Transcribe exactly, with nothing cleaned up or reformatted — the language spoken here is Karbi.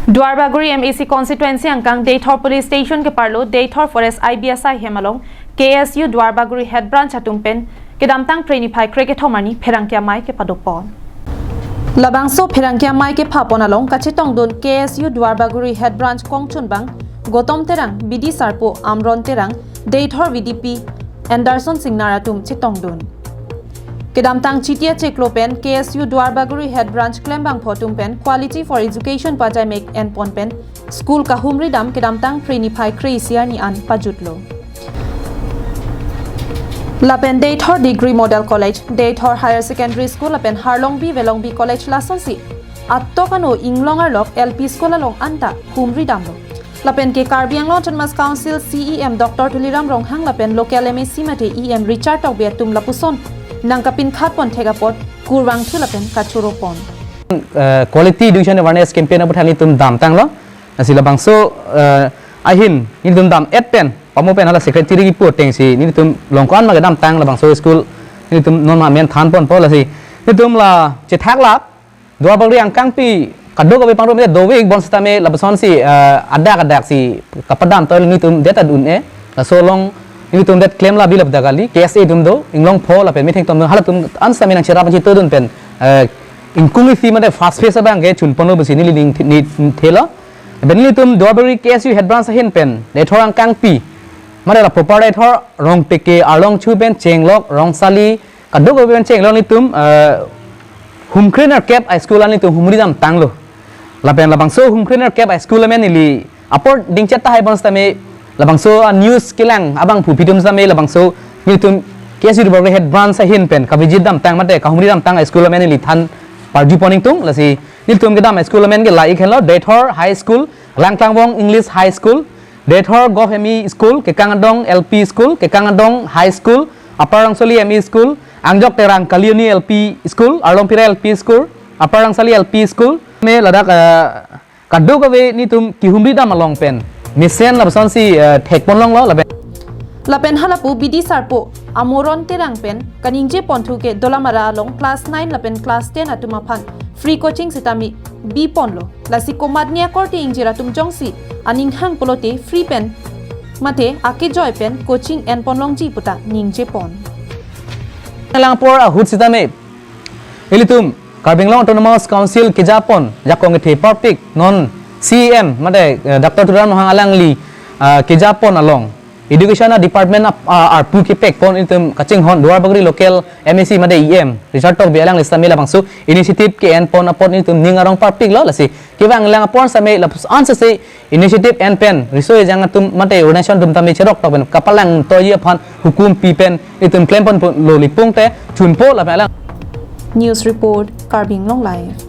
Duarbagori M A C constituency angkang Deithor police station keparlo Deithor forest I B S I hem along K S U Duarbagori head branch atum pen kedamtang Phre niphai krekethom arni pherangke amei kepadopon. Labangso pherangke amei kephapon along kachetongdun K S U Duarbagori head branch kongchunbang Gotom Terang, B D Sarpo Amron Terang, Deithor V D P Anderson Singnar atum chetongdun. Kedamtang Chitia chiklo pen K S U Duarbagori head branch klembangpho atum pen quality for education pajai mek enpon pen school kahumri dam kedamtang Phre niphai kre-isi arni an pajutlo. Lapen Deithor Degree Model College, Deithor Higher Secondary School lapen Harlongbi Velongbi College lasonsi atok ano inglong arlok L P school along anta humri damlo. Lapen ke Karbi Anglong Autonomous Council C E M Doctor Tuliram Ronghang lapen local M A C mate E M Richard Tokbi atum lapuson nangkapinkhatpon thek apot kurvangthu lapen kachoropon. Eh, quality education awareness campaign aputhak nelitum damtanglo. Lasi labangso, eh, ahin nelitum dam-et pen, pamo pen hala secretary kipu atengsi nelitum longkon ma kedamtang labangso school nelitum non ma men thanponpo lasi nelitum la chethak lap Duarbagori angkangpi kadokave pangrum dovek bonsitame lapusonsi, eh, adak adak si kapadam toil nelitum det adun-e. Laso along nelitum det klem labi lap dagali K S A atum do, inglong pho lapen metheng atum do, halatum ansitame nangcherap nangchetodun pen, eh, ingkung isi mate first phase abang ke chunponlo pusi neli ning thi-, ni thelo. Lapen nelitum Duarbagori K S U head branch ahin pen Deithor angkangpi mate la proper Deithor Rongteke, Arlongchu pen chenglok Rongsali kadokave pen chenglok nelitum, eh, humkrenerkep a school an nelitum humri damtanglo. Lapen labangso humkrenerkep a school amen neli apor dingchet tahai bonsitame labangso a news kelang abangphu pitum sitame labangso nelitum K S U Duarbagori head branch ahin pen kavisit damtang mate kahumri damtang a school amen neli than parjupon ingtung. Lasi nelitum kedam a school amen ke la-ik henlo Deithor High School, Langklangvong English High School, Deithor Govt M E School, Kekang Adong L P School, Kekang Adong High School, Upper Rongsali M E School, Angjok Terang Kalioni L P School, Arlongpira L P School, Upper Rongsali L P School, me ladak, eh, kadokave nelitum kihumri dam along pen mesen lapusonsi, eh, thekponlonglo lapen. Lapen halapu B D Sarpo Amron Terang pen kaningjeponthu ke Dolamara along class nine lapen class ten atum aphan free coaching sitame biponlo. Lasi komatne akorte ingjir atum jongsi aning hang pulote free pen mate akejoi pen coaching enponlongji puta ningjepon. Langpor ahut sitame ilitum Karbi Anglong Autonomous Council kejapon jakong kethe parpik non C E M mate, eh, Doctor Tuliram Ronghang alangli, ah, kejapon along education a department ap-, ah, arpu kepekpon ilitum kachinghon Duarbagori local M A C mate E M Richard Tokbi alangli sitame labangso initiative ke-enpon apot nelitum ning arong parpiklo. Lasi kevanglang apor sitame lapuson sese initiative en pen riso ejang atum mate organization atum tame cherok tok pen kapalang toji aphan hukum pi pen itum klemponlo lipung te chunpo lapen alang. News report, Karbi Anglong Live.